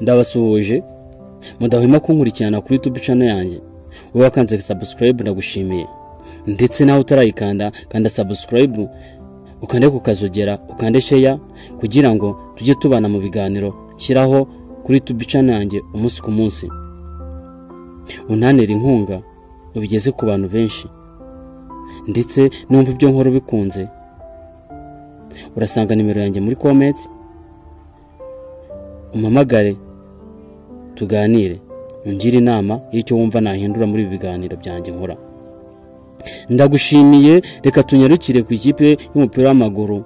Ndabasuhuje mudahwema kunkurikirana kuri YouTube channel yanjye. Wowe wakanze subscribe ndagushimiye, ndetse nawe utarayikanda kanda subscribe, ukande kukazogera, ukande share kugira ngo tujye tubana mu biganiro shyiraho kuri YouTube channel yanjye umunsi ku munsi. Unanera inkunga ubigeze ku bantu benshi, ndetse numva ibyo nkora bikunze. Urasanga nimero yanjye muri comment, umpamagare tuganire, ungire inama y'icyo wumva nahindura muri ibi biganiro byanjye nkora. Ndagushimiye. Reka tunyarukire ku ikipe y'umupira w'amaguru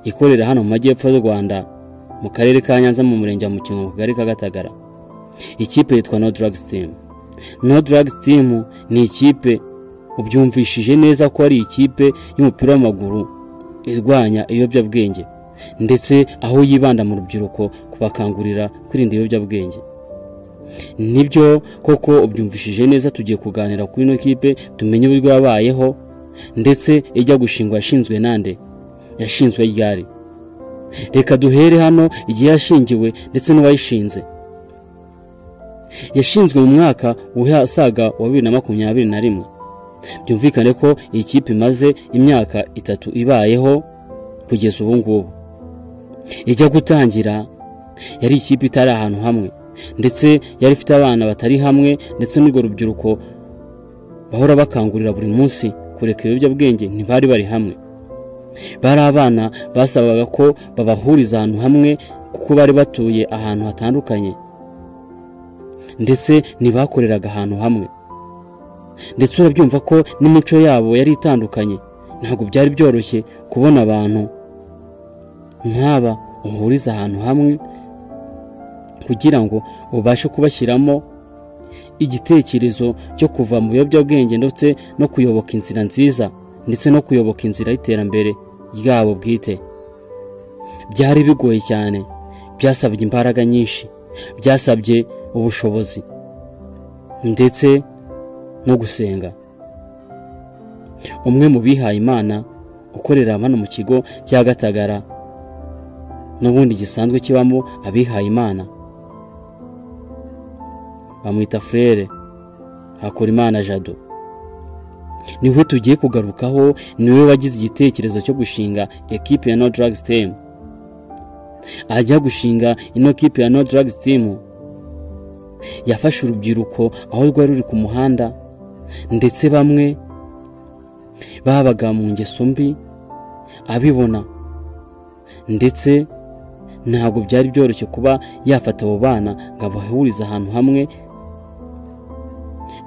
ikorera hano mu majyepfo y'u Rwanda, mu karere ka Nyanza, mu murenge wa Mukingo, mu kagari ka Gatagara. Ikipe yitwa No Drugs Team. No Drugs Team ni ikipe ubyumvishije neza ko ari ikipe y'umupira w'amaguru irwanya ibiyobyabwenge, ndetse aho yibanda mu rubyiruko kubakangurira kwirinda ibiyobyabwenge. Nibyo koko ubyumvishije neza, tugiye kuganira kuri ino kipe tumenye uburyo yabayeho, ndetse ijya gushingwa yashinzwe nande, yashinzwe ryari. Reka duhere hano igihe yashingiwe ndetse n'uwayishinze. Yashinzwe mu mwaka usaga wa 2021. Byumvikane ko iyi kipe imaze imyaka 3 ibayeho kugeza ubu ngubu. Ijya gutangira yari ikipe itari ahantu hamwe, ndetse yari ifite abana batari hamwe, ndetse n'urwo rubyiruko bahora bakangurira buri munsi kureka ibiyobyabwenge ntibari bari hamwe. Bari abana basabaga ko babahuriza ahantu hamwe kuko bari batuye ahantu hatandukanye, ndetse ntibakoreraga ahantu hamwe. Ndetse urabyumva ko n'imico yabo yari itandukanye. Ntabwo byari byoroshye kubona abantu nk'aba uhuriza ahantu hamwe kugira ngo ubashe kubashyiramo igitekerezo cyo kuva mu biyobyabwenge ndetse no kuyoboka inzira nziza, ndetse no kuyoboka inzira y'iterambere ryabo bwite. Byari bigoye cyane, byasabye imbaraga nyinshi, byasabye ubushobozi ndetse no gusenga. Umwe mu bihaye Imana ukorera hano mu kigo cya Gatagara n'ubundi gisanzwe kibamo abihaye Imana, bamwita Frere Hakorimana Jado, niwe tugiye kugarukaho. Niwe wagize igitekerezo cyo gushinga ekipe ya No Drugs Team. Ajya gushinga ino kipe ya No Drugs Team, yafashe urubyiruko aho rwari ruri ku muhanda, ndetse bamwe babaga mu ngeso mbi abibona, ndetse ntabwo byari byoroshye kuba yafata abo bana ngo abahurize ahantu hamwe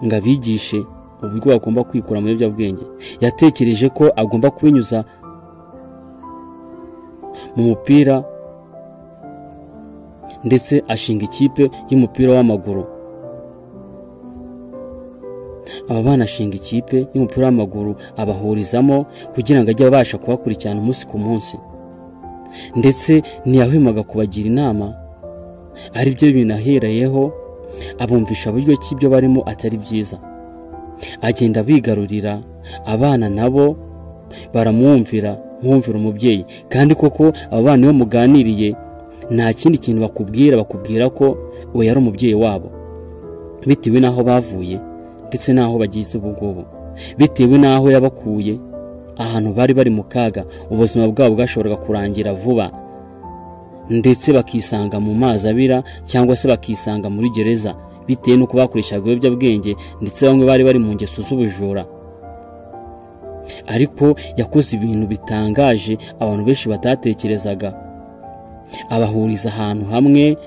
ngo abigishe uburyo bagomba kwikura mu biyobyabwenge. Yatekereje ko agomba kubinyuza mu mupira, ndetse ashinga ikipe y'umupira w'amaguru. Aba bana ashinga ikipe y'umupira w'amaguru abahurizamo kugira ngo ajye abasha kubakurikirana umunsi ku munsi, ndetse ntiyahwemaga kubagira inama, ari byo binaherayeho abumvisha buryo ki ibyo barimo atari byiza. Agenda bigarurira abana, nabo baramwumvira nkumvira umubyeyi. Kandi koko aba bana iyo muganiriye nta kindi kintu bakubwira, bakubwira ko we yari umubyeyi wabo, bitewe n'aho bavuye ndetse n'aho bagize ubu ngubu, bitewe n'aho yabakuye ahantu bari bari mu kaga, ubuzima bwabo bwashoboraga kurangira vuba, ndetse bakisanga mu mazi abira cyangwa se bakisanga muri gereza bitewe n'uko bakoreshaga ibiyobyabwenge, ndetse bamwe bari bari mu ngeso z'ubujura. Ariko yakoze ibintu bitangaje abantu benshi batatekerezaga. Abahuriza ahantu hamwe,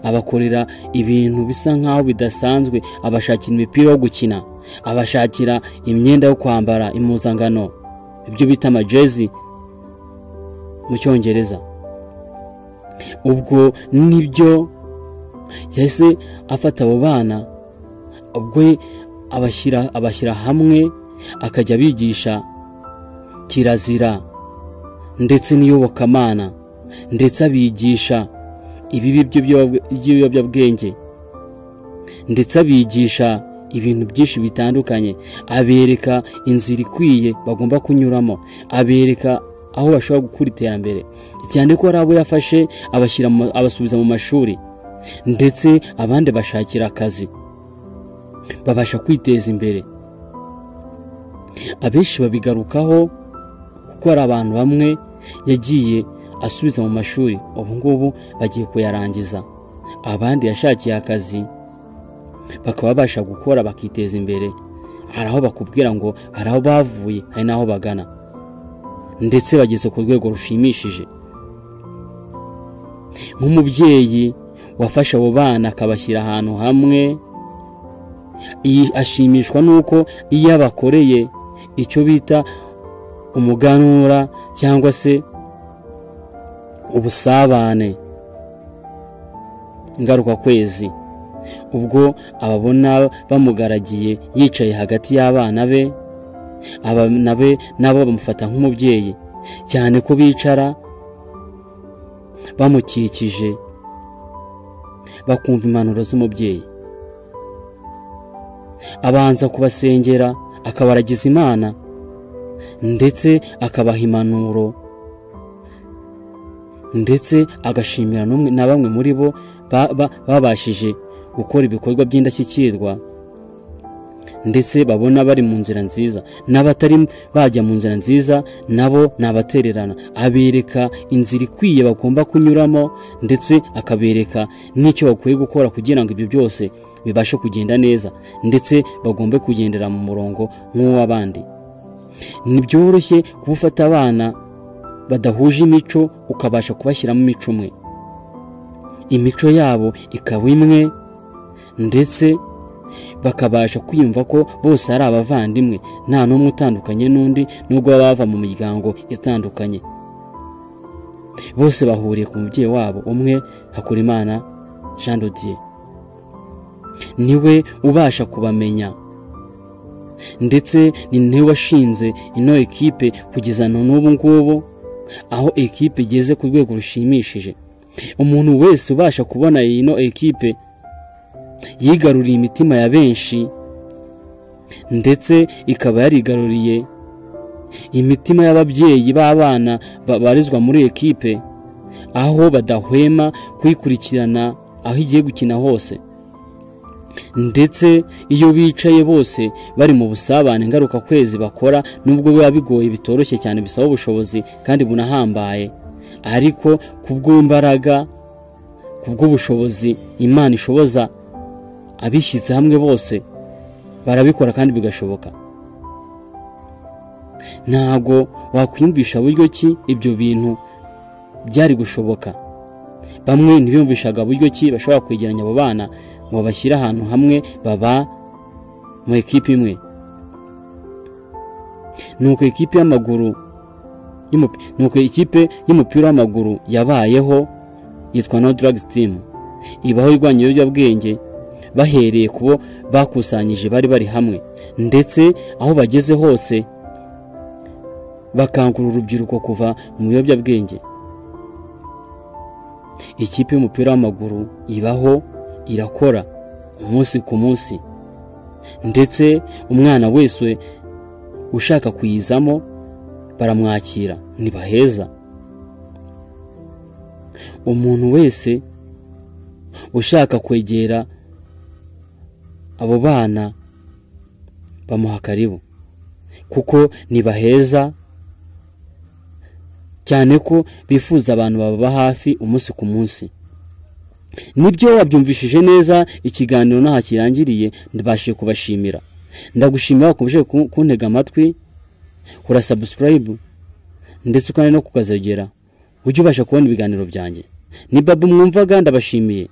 abakorera ibintu bisa nkaho bidasanzwe, abashakira imipira yo gukina, abashakira imyenda yo kwambara, impuzangano, ibyo bita amajezi mu cyongereza. Ubwo nibyo yahise afata abo bana, ubwo abashyira hamwe, akajya abigisha kirazira ndetse n'iyobokamana, ndetse abigisha ibibi by'ibiyobyabwenge, ndetse abigisha ibintu byinshi bitandukanye, abereka inzira ikwiye bagomba kunyuramo, abereka aho bashobora gukura iterambere, cyane ko ari abo yafashe abashyira abasubiza mu mashuri, ndetse abandi bashakira akazi babasha kwiteza imbere. Abenshi babigarukaho kuko ari abantu bamwe yagiye asubiza mu mashuri, ubu ngubu bagiye kuyarangiza, abandi yashakiye akazi bakaba babasha gukora bakiteza imbere. Hari aho bakubwira ngo hari aho bavuye, hari n'aho bagana, ndetse bageze ku rwego rushimishije. Nk'umubyeyi wafashe abo bana akabashyira ahantu hamwe, ashimishwa n'uko iyo abakoreye icyo bita umuganura cyangwa se ubusabane ngarukakwezi, ubwo ababona bamugaragiye yicaye hagati y'abana be, abana be nabo bamufata nk'umubyeyi, cyane ko bicara bamukikije bakumva impanuro z'umubyeyi. Abanza kubasengera, akabaragiza Imana, ndetse akabaha impanuro, ndetse agashimira na bamwe muri bo babashije gukora ibikorwa by'indashyikirwa, ndetse babona bari mu nzira nziza, n'abatari bajya mu nzira nziza nabo nabatererana. Abereka inzira ikwiye bagomba kunyuramo, ndetse akabereka n'icyo bakwiye gukora kugira ngo ibyo byose bibashe kugenda neza, ndetse bagombe kugendera mu murongo nk'uw'abandi. Ntibyoroshye kubufata abana badahuje imico ukabasha kubashyiramo imico umwe, imico yabo ikaba imwe, ndetse bakabasha kwiyumva ko bose ari abavandimwe, nta n'umwe utandukanye n'undi, nubwo baba bava mu miryango itandukanye. Bose bahuriye ku mubyeyi wabo umwe, Hakorimana Jean de Dieu, niwe ubasha kubamenya, ndetse ni niwe washinze ino ekipe kugeza n'ubu ngubu, aho ekipe igeze ku rwego rushimishije. Umuntu wese ubasha kubona ino ekipe yigaruriye imitima ya benshi, ndetse ikaba yarigaruriye imitima y'ababyeyi b'abana babarizwa muri ekipe, aho badahwema kuyikurikirana aho igiye gukina hose, ndetse iyo bicaye bose bari mu busabane ngaruka kwezi bakora, nubwo biba bigoye bitoroshye cyane, bisaba ubushobozi kandi bunahambaye, ariko kubw'imbaraga, kubw'ubushobozi Imana ishoboza abishyize hamwe bose barabikora kandi bigashoboka. Ntago wakwiyumvisha buryo ki ibyo bintu byari gushoboka. Bamwe ntibiyumvishaga buryo ki bashobora kwegeranya abo bana ngo babashyire ahantu hamwe baba mu ekipe imwe. Nuko ekipe y'amaguru nuko ikipe y'umupira w'amaguru yabayeho yitwa No Drugs Team, ibaho irwanya ibiyobyabwenge bahereye kubo bakusanyije bari bari hamwe, ndetse aho bageze hose bakangura urubyiruko kuva mu biyobyabwenge. Ikipe y'umupira w'amaguru ibaho irakora umunsi ku munsi, ndetse umwana wese ushaka kuyizamo baramwakira, ntibaheza. Umuntu wese ushaka kwegera abo bana bamuha karibu, kuko ntibaheza, cyane ko bifuza abantu bababa hafi umunsi ku munsi. Nibyo wabyumvishije neza, ikiganiro naha kirangiriye, ndabashije kubashimira. Ndagushimira wakomeje kuntega amatwi, kora subscribe ndetse ukane no kukazogera ujye ubasha kubona ibiganiro byanjye. Ni Babu mwumvaga, ndabashimiye.